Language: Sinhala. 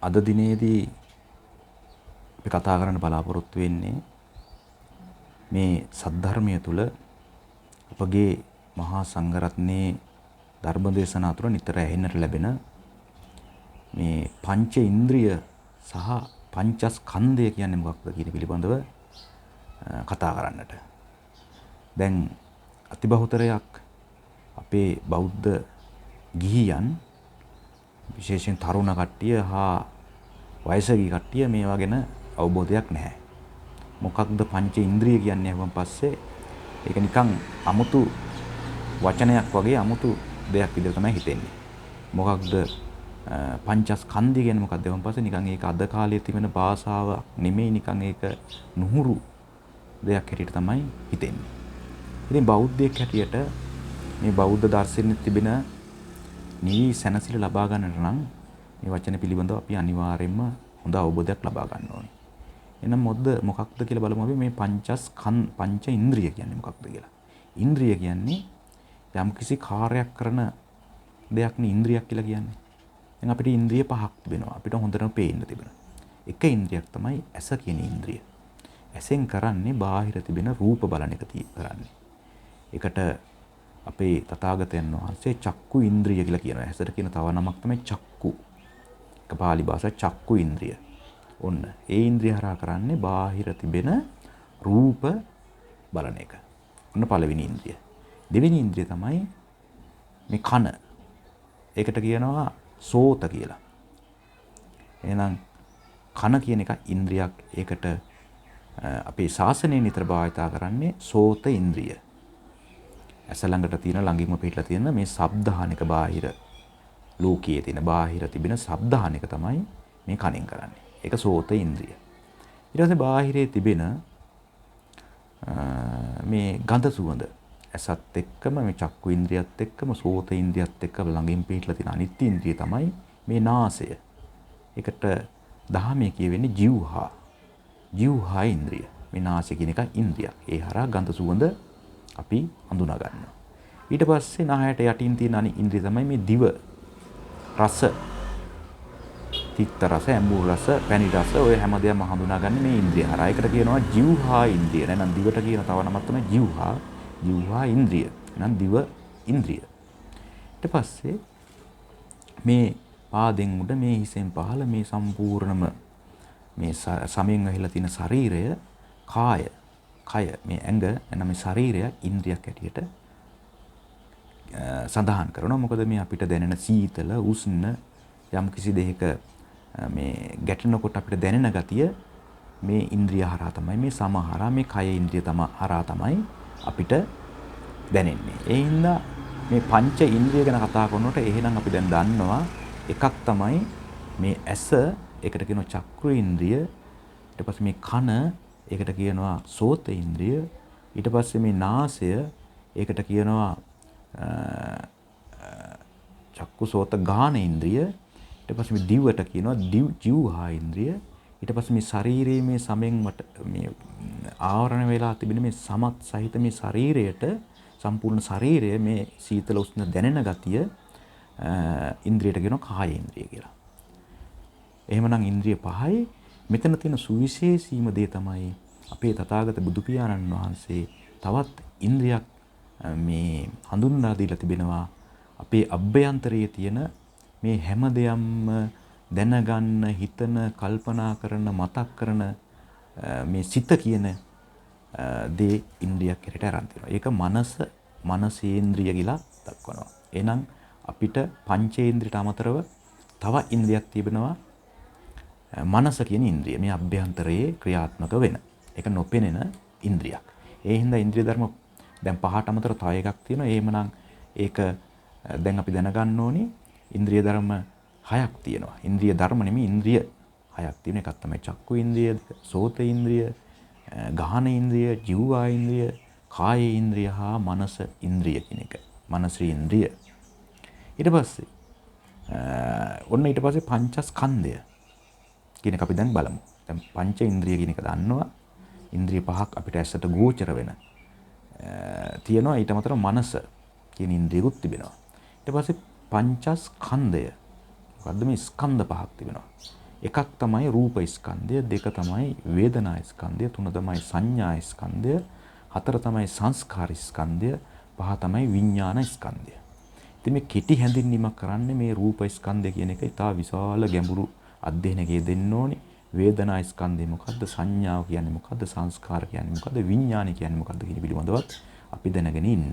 අද දිනේදී අපි කතා කරන්න බලාපොරොත්තු වෙන්නේ මේ සද්ධර්මය තුල අපගේ මහා සංඝරත්නයේ ධර්ම දේශනා තුළ නිතර ඇහෙන්නට ලැබෙන මේ පංච ඉන්ද්‍රිය සහ පංචස්කන්ධය කියන්නේ මොකක්ද කියන පිළිබඳව කතා කරන්නට. දැන් අතිබහුතරයක් අපේ බෞද්ධ ගිහියන් විශේෂයෙන් තරුණ කට්ටිය හා වයස ගිය කට්ටිය මේවා ගැන අවබෝධයක් නැහැ. මොකක්ද පංච ඉන්ද්‍රිය කියන්නේ අහුවන් පස්සේ ඒක නිකන් අමුතු වචනයක් වගේ අමුතු දෙයක් විදිහට තමයි හිතෙන්නේ. මොකක්ද පංචස්කන්ධය කියන්නේ මොකක්ද අහුවන් පස්සේ නිකන් ඒක අද කාලයේ තිබෙන භාෂාවක් නෙමෙයි, නිකන් ඒක නුහුරු දෙයක් හැටියට තමයි හිතෙන්නේ. ඉතින් බෞද්ධයෙක් හැටියට මේ බෞද්ධ දර්ශනයේ තිබෙන නිවි සැනසීල ලබා ගන්නට නම් මේ වචන පිළිබඳව අපි අනිවාර්යයෙන්ම හොඳ අවබෝධයක් ලබා ගන්න ඕනේ. එහෙනම් මොකක්ද කියලා බලමු අපි මේ පංච ඉන්ද්‍රිය කියන්නේ මොකක්ද කියලා. ඉන්ද්‍රිය කියන්නේ යම්කිසි කාර්යයක් කරන දෙයක් නේ ඉන්ද්‍රියක් කියලා කියන්නේ. දැන් අපිට ඉන්ද්‍රිය පහක් තිබෙනවා. අපිට හොඳටම පේන්න තිබෙනවා. එක ඉන්ද්‍රියක් තමයි ඇස කියන ඉන්ද්‍රිය. ඇසෙන් කරන්නේ බාහිර තිබෙන රූප බලන එක කරන්නේ. ඒකට අපේ තථාගතයන් වහන්සේ චක්කු ඉන්ද්‍රිය කියලා කියනවා. ඇසට කියන තව නමක් තමයි චක්කු. ඒක පාලි භාෂාවේ චක්කු ඉන්ද්‍රිය. ඔන්න ඒ ඉන්ද්‍රිය හරහා කරන්නේ බාහිර තිබෙන රූප බලන එක. ඔන්න පළවෙනි ඉන්ද්‍රිය. දෙවෙනි ඉන්ද්‍රිය තමයි මේ කන. ඒකට කියනවා සෝත කියලා. එහෙනම් කන කියන එක ඉන්ද්‍රියක්. ඒකට අපේ ශාසනය නිතර භාවිතා කරන්නේ සෝත ඉන්ද්‍රිය. ඇස ළඟට තියෙන ළඟින්ම පිටලා තියෙන මේ ශබ්දහන එක, බාහිර ලෝකයේ තියෙන බාහිර තිබෙන ශබ්දහන එක තමයි මේ කනෙන් කරන්නේ. ඒක සෝත ඉන්ද්‍රිය. ඊට පස්සේ බාහිරයේ තිබෙන මේ ගඳ සුවඳ ඇසත් එක්කම මේ චක්කු ඉන්ද්‍රියත් එක්කම සෝත ඉන්ද්‍රියත් එක්කම ළඟින් පිටලා තියෙන අනිත් ඉන්ද්‍රිය තමයි මේ නාසය. ඒකට දහමේ කියවෙන්නේ ජීවහා. ජීවහා ඉන්ද්‍රිය. මේ නාසය කියන එක ඉන්ද්‍රියක්. ඒ හරහා ගඳ සුවඳ අපි හඳුනා ගන්නවා. ඊට පස්සේ නහයට යටින් තියෙන අනිත් ඉන්ද්‍රිය තමයි මේ දිව. රස. තිත්ත රස, ඇඹුල් රස, පැණි රස ඔය හැම දෙයක්ම හඳුනාගන්නේ මේ ඉන්ද්‍රිය හරහා. ඒකට කියනවා ජීවහා ඉන්ද්‍රිය. නැත්නම් දිවට කියන තව නමක් තමයි ජීවහා. ජීවහා ඉන්ද්‍රිය. එහෙනම් දිව ඉන්ද්‍රිය. ඊට පස්සේ මේ පාදෙන් උඩ මේ හිසෙන් පහළ මේ සම්පූර්ණම මේ සමයෙන් වැහිලා තියෙන ශරීරය කාය, කය මේ ඇඟ එනම් මේ ශරීරය ඉන්ද්‍රියක් හැටියට සඳහන් කරනවා. මොකද මේ අපිට දැනෙන සීතල, උෂ්ණ යම් කිසි දෙයක මේ ගැටෙනකොට අපිට දැනෙන ගතිය මේ ඉන්ද්‍රිය හරහා තමයි, මේ සම හරහා, මේ කය ඉන්ද්‍රිය තම හරහා තමයි අපිට දැනෙන්නේ. ඒ හින්දා මේ පංච ඉන්ද්‍රිය ගැන කතා කරනකොට එහෙනම් අපි දැන් දන්නවා එකක් තමයි මේ ඇස, ඒකට කියනවා චක්කු ඉන්ද්‍රිය. ඊට පස්සේ මේ කන, ඒකට කියනවා සෝත ඉන්ද්‍රිය. ඊට පස්සේ මේ නාසය, ඒකට කියනවා චක්කු සෝත ගාන ඉන්ද්‍රිය. ඊට පස්සේ මේ දිවට කියනවා ජීවහා ඉන්ද්‍රිය. ඊට පස්සේ මේ ශරීරයේ මේ සමෙන් මේ ආවරණ වෙලා තිබෙන මේ සමත් සහිත මේ ශරීරයට, සම්පූර්ණ ශරීරය මේ සීතල උෂ්ණ දැනෙන ගතිය ඉන්ද්‍රියට කියනවා කාය ඉන්ද්‍රිය කියලා. එහෙමනම් ඉන්ද්‍රිය පහයි. මෙතන තියෙන සුවිශේෂීම දේ තමයි අපේ තථාගත බුදු පියාණන් වහන්සේ තවත් ඉන්ද්‍රියක් මේ හඳුන්වා දීලා තිබෙනවා. අපේ අභ්‍යන්තරයේ තියෙන මේ හැම දෙයක්ම දැනගන්න, හිතන, කල්පනා කරන, මතක් කරන මේ සිත කියන දේ ඉන්ද්‍රියක් හැටියට අරන් තියෙනවා. ඒක මනස, මනසේන්ද්‍රිය කියලා දක්වනවා. එහෙනම් අපිට පංචේන්ද්‍රියට අමතරව තව ඉන්ද්‍රියක් තිබෙනවා, මනස කියන ඉන්ද්‍රිය. මේ අභ්‍යන්තරයේ ක්‍රියාත්මක වෙන. ඒක නොපෙනෙන ඉන්ද්‍රියක්. ඒ හින්දා ඉන්ද්‍රිය ධර්ම දැන් පහට අමතරව තව එකක් තියෙනවා. එහෙමනම් ඒක දැන් අපි දැනගන්න ඕනේ ඉන්ද්‍රිය ධර්ම හයක් තියෙනවා. ඉන්ද්‍රිය ධර්ම නෙමෙයි, ඉන්ද්‍රිය හයක් තියෙන. එකක් තමයි චක්කු ඉන්ද්‍රිය, සෝත ඉන්ද්‍රිය, ගාහන ඉන්ද්‍රිය, ජීවා ඉන්ද්‍රිය, කාය ඉන්ද්‍රිය හා මනස ඉන්ද්‍රිය කියන එක. මනස ඉන්ද්‍රිය. ඊට පස්සේ ඔන්න ඊට පස්සේ පංචස්කන්ධය කියන එක අපි දැන් බලමු. දැන් පංච ඉන්ද්‍රිය කියන එක දන්නවා. ඉන්ද්‍රිය පහක් අපිට ඇසට ගෝචර වෙන තියෙනවා. ඊට අමතරව මනස කියන ඉන්ද්‍රියකුත් තිබෙනවා. ඊට පස්සේ පංචස්කන්ධය. මොකද්ද මේ ස්කන්ධ පහක් තිබෙනවා. එකක් තමයි රූප ස්කන්ධය, දෙක තමයි වේදනා ස්කන්ධය, තුන තමයි සංඥා ස්කන්ධය, හතර තමයි සංස්කාර ස්කන්ධය, පහ තමයි විඥාන ස්කන්ධය. ඉතින් මේ කෙටි හැඳින්වීමක් කරන්නේ මේ රූප ස්කන්ධය කියන එක ඉතා විශාල ගැඹුරු අධ්‍යයනයක දෙන්න ඕනේ. වේදනා ස්කන්ධය මොකද්ද, සංඥාව කියන්නේ මොකද්ද, සංස්කාර කියන්නේ මොකද්ද, විඥානය කියන්නේ මොකද්ද කියන පිළිබඳවත් අපි දැනගෙන ඉන්න